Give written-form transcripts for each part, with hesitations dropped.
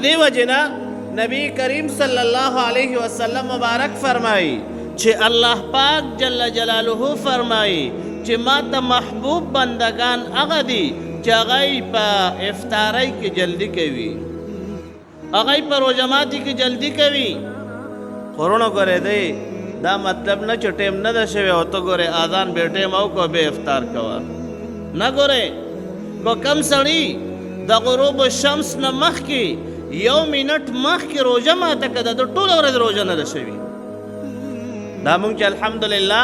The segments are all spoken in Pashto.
دې وجې نه نبی کریم صلی الله علیه وسلم مبارک فرمایي چې الله پاک جل جلاله فرمایي چې ما ته محبوب بندگان هغه دي چې هغه په افطارۍ کې جلدي کوي، هغه په روژه ماتي کې جلدي کوي. خو وروڼه ګورې دی دا مطلب نه چې ټیم نه ده شوی او ته ګورې اذان بې ټیمه وکړو بې افطار کوه، نه ګورې که کم سړي د غروب الشمس نه مخکې یو منټ مخکې روژه ماته که د ده ټوله ورځ روژه نه ده شوي. دا مونږ چې الحمدلله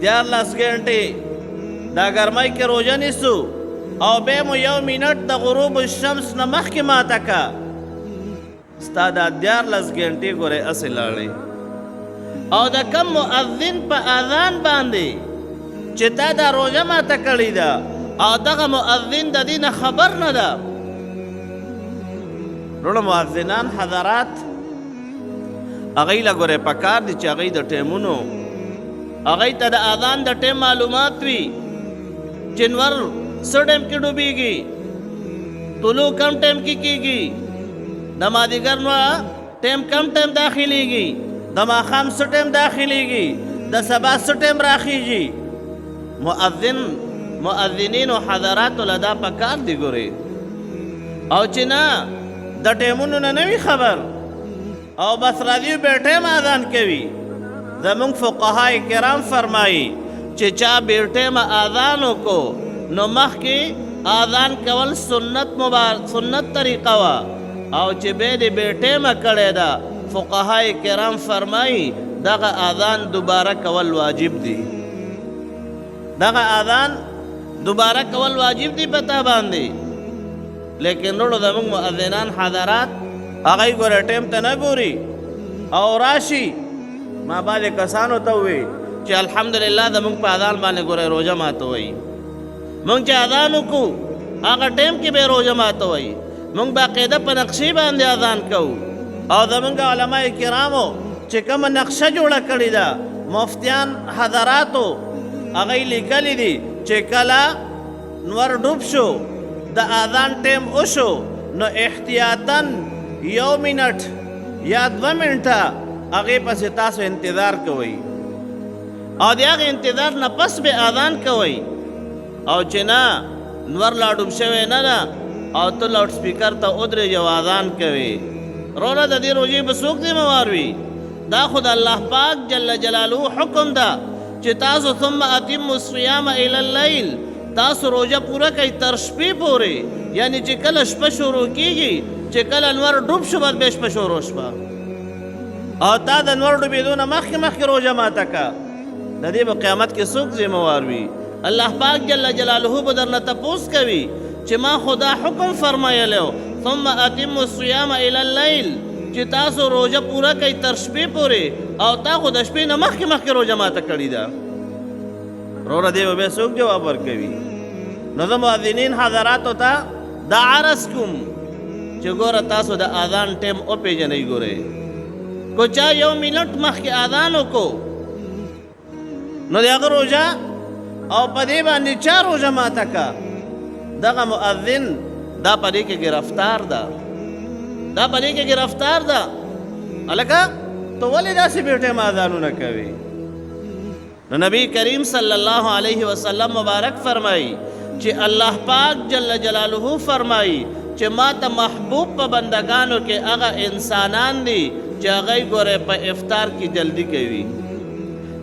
13 ګنټې دا ګرمۍ کې روژه نیسو او بیا مو یو منټ د غروب الشمس نه مخکې ماته که ستا دا 13 ګنټې ګورې هسې لاړې. او د کم مؤذن په اذان باندې چې تا دا روژه ماته کړې ده او دغه مؤذن د دې نه خبر نه ده. وروڼه مؤذنان حضرات هغوی له ګورې پکار دي چې هغوی د ټیمونو هغوی ته د اذان د ټیم معلومات وي چې نور څه ټیم کې ډوبېږي، طلوع کم ټیم کې کېږي، د مازدیګر نو ټیم کم ټیم داخلېږي، د ماښام څه ټیم داخلېږي، د سبا څه ټیم راخیږي. مؤذن مؤذنینو حضراتو له دا پکار دي ګورې، او چې نه د ټیمونو نه نه وي خبر او بس راځي بې ټیمه اذان کوي. زمونږ فقهای کرام فرمایي چې چا بې ټیمه اذان وکړو نو مخکې اذان کول سنت مبارک سنت طریقه وه، او چې بیا دې بې ټیمه کړی ده فقهای کرام فرمایي دغه اذان دوباره کول واجب دی، دغه اذان دوباره کول واجب دی په تا باندې. لیکن وروڼو زموږ مؤذنان حضرات هغوی ګوره ټیم ته نه ګوري او راشي. ما بعضې کسانو ته ووی چې الحمدلله زموږ په اذان باندې ګوره روژه ماتوئ، موږ چې اذان وکړو هغه ټیم کې به روژه ماتوئ، موږ باقاعده په نقشې باندې اذان کوو. او زموږ علما کرامو چې کومه نقشه جوړه کړې ده مفتیان حضراتو هغوی لیکلي دي چې کله نور ډوب شو د اذان ټیم وشو نو احتیاطا یو منټ یا 2 منټه هغې پسې تاسو انتظار کوئ او د هغې انتظار نه پس به اذان کوئ. او چې نه نور لا ډوب شوی نه ده او ته لاوډ سپیکر ته ودرېږې او اذان کوې، روره د دې روژې به څوک ذمه وار وي؟ دا خو د الله پاک جل جلاله حکم ده چې تاسو ثم اتموا الصيام الى الليل، تاسو روژه پوره کړئ تر شپې پورې، یعنی چې کله شپه شروع کیږي چې کله نور ډوب شو بس بیا شپه شروع شوه، او تا د نور ډوبېدو نه مخکې مخکې روژه ماته که، د دې به قیامت کې څوک ذمه وار وي؟ الله پاک جل جلاله به درنه تپوس کوي چې ما خو دا حکم فرمایلی ثم اتموا الصيام الى الليل چې تاسو روژه پوره کړئ تر شپې پورې، او تا خو د شپې نه مخکې مخکې روژه ماته کړې ده. وروره دې به بیا څوک جواب ورکوي؟ نو زه مؤذنین حضراتو ته دا عرض کوم چې ګوره تاسو د اذان ټیم وپېژنئ. ګورئ که چا یو منټ مخکې اذان وکړو نو د هغه روژه او په دې باندې چا روژه ماته که دغه مؤذن دا په دې کې ګرفتار ده، دا په دې کې ګرفتار ده. هلکه ته ولې داسې بې ټیمه اذانونه کوې؟ نو نبی کریم صلی الله علیه وسلم مبارک فرمایي چې الله پاک جل جلاله فرمایي چې ما ته محبوب په بندگانو کې هغه انسانان دي چې هغوی ګوره په افطار کې جلدي کوي،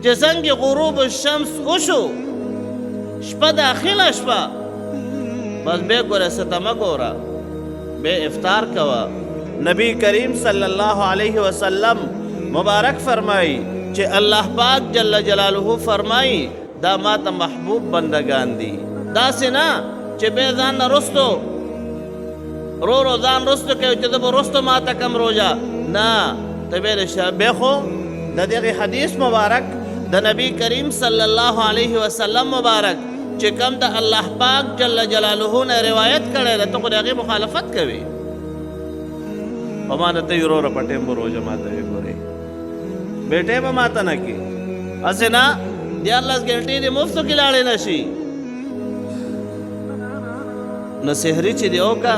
چې څنګه غروب الشمس وشو شپه داخله شوه بس بیا ګوره څه ته مه ګوره بیا افطار کوه. نبی کریم صلی الله علیه وسلم مبارک فرمایي چې الله پاک جل جلاله فرمایي دا ما ته محبوب بندگان دي. داسې نه چې بیا ځان نه رستو رو رو ځان رستو کوي چې زه به رستو ماته کم روژه، نه ته بیا د بیا خو د دغه حدیث مبارک د نبی کریم صلی الله علیه وسلم مبارک چې کوم د الله پاک جل جلاله نه روایت کړی دی، ته خو د هغې مخالفت کوې. په ما نه ته وروره په ټیم به روژه ماته وي، ګورې بې ټیمه ماته نه کې، هسې نه 13 ګنټې دې مفتو کې لاړې نه شي. نو سحري چې دې وکړه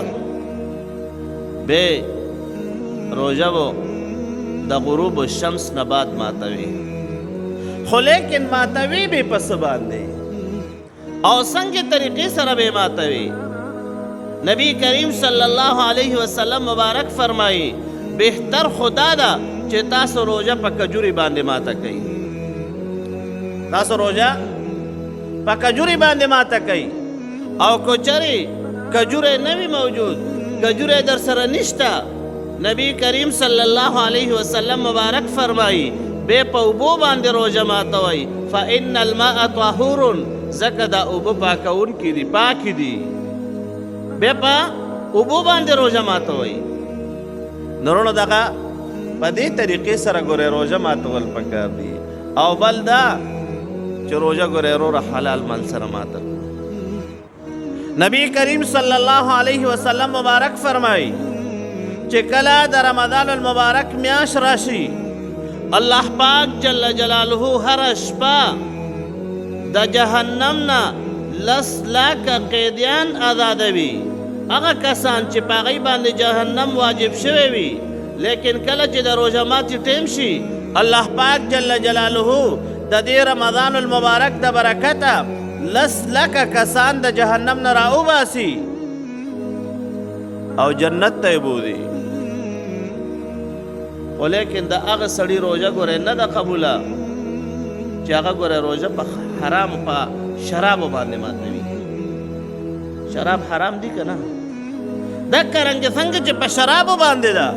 به روژه وو د غروب الشمس نه بعد ماتوي، خو لیکن ماتوي به په څه باندې او څنګه طریقې سره به ماتوي؟ نبی کریم صلی الله علیه وسلم مبارک فرمایي، بهتر خدا ده چې تاسو روژه په کجوري باندې ماته کوي، تاسو روژه په کجوري باندې ماته کوي. او که چېرې کجوری نه وي موجود، کجوری در سره نشته، نبی کریم صلی الله علیه وسلم مبارک فرمایي، به په اوبو باندې روژه ماتوئ، فإن الماء طهور، ځکه دا اوبه پاکوونکي دي، پاکې دي، بیا په اوبو باندې روژه ماتوئ. نو وروڼو دغه په دې طریقې سره ګورې روژه ماتول پکار دي. او بل دا چې روژه ګورې وروره حلال مال سره ماته کړو. نبی کریم صلی الله علیه وسلم مبارک فرمایي چې کله د رمضان المبارک میاشت راشي، الله پاک جل جلاله هره شپه د جهنم نه لس لاکه قیدیان آزادوي، هغه کسان چې په هغوی باندې جهنم واجب شوی وي، لیکن کله چې د روژه ماتي ټیم شي، الله پاک جل جلاله د دې رمضان المبارک د برکته لس لکه کسان د جهنم نه راوباسي او جنت ته یې بوځي. خو لیکن د هغه سړي روژه ګورې نه ده قبوله چې هغه ګورې روژه په حرام په شرابو باندې ماتوي. شراب حرام دي که نه؟ دکه رنګې څنګه چې په شرابو باندې ده،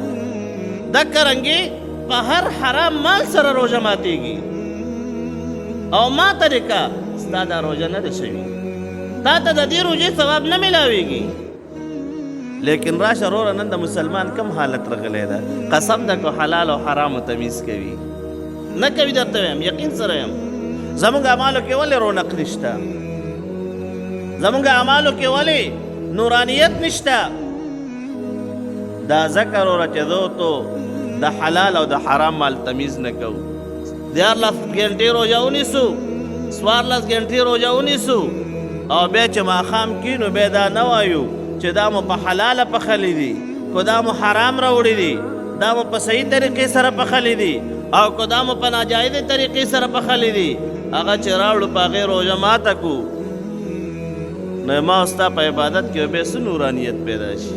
دکه رنګې په هر حرام مال سره روژه ماتېږي. او ماته دې که ستا دا روژه نه ده شوي، تا ته د دې روژې ثواب نه میلاویږي. لیکن راشه وروره، نن د مسلمان کم حالت راغلی ده، قسم ده که حلال او حرامو تمیز کوي نه کوي. درته وایم، یقین سره یم، زمونږ اعمالو کې ولې رونق نشته؟ زمونږ اعمالو کې ولې نورانیت نشته؟ دا ځکه وروره چې زه تو د حلال او د حرام مال تمیز نه کوو. 13 ګنټې روژه ونیسو، 14 ګنټې روژه ونیسو، او بیا چې ماښام کینو بیا دا نه وایو چې دا مو په حلاله پخلي دي که دا مو حرام راوړي دي، دا مو په صحیح طریقې سره پخلي دي او که دا مو په ناجایزې طریقې سره پخلي دي. هغه چې راوړو په هغې روژه ماته کړو، نو ما او ستا په عبادت کې به څه نورانیت پیدا شي؟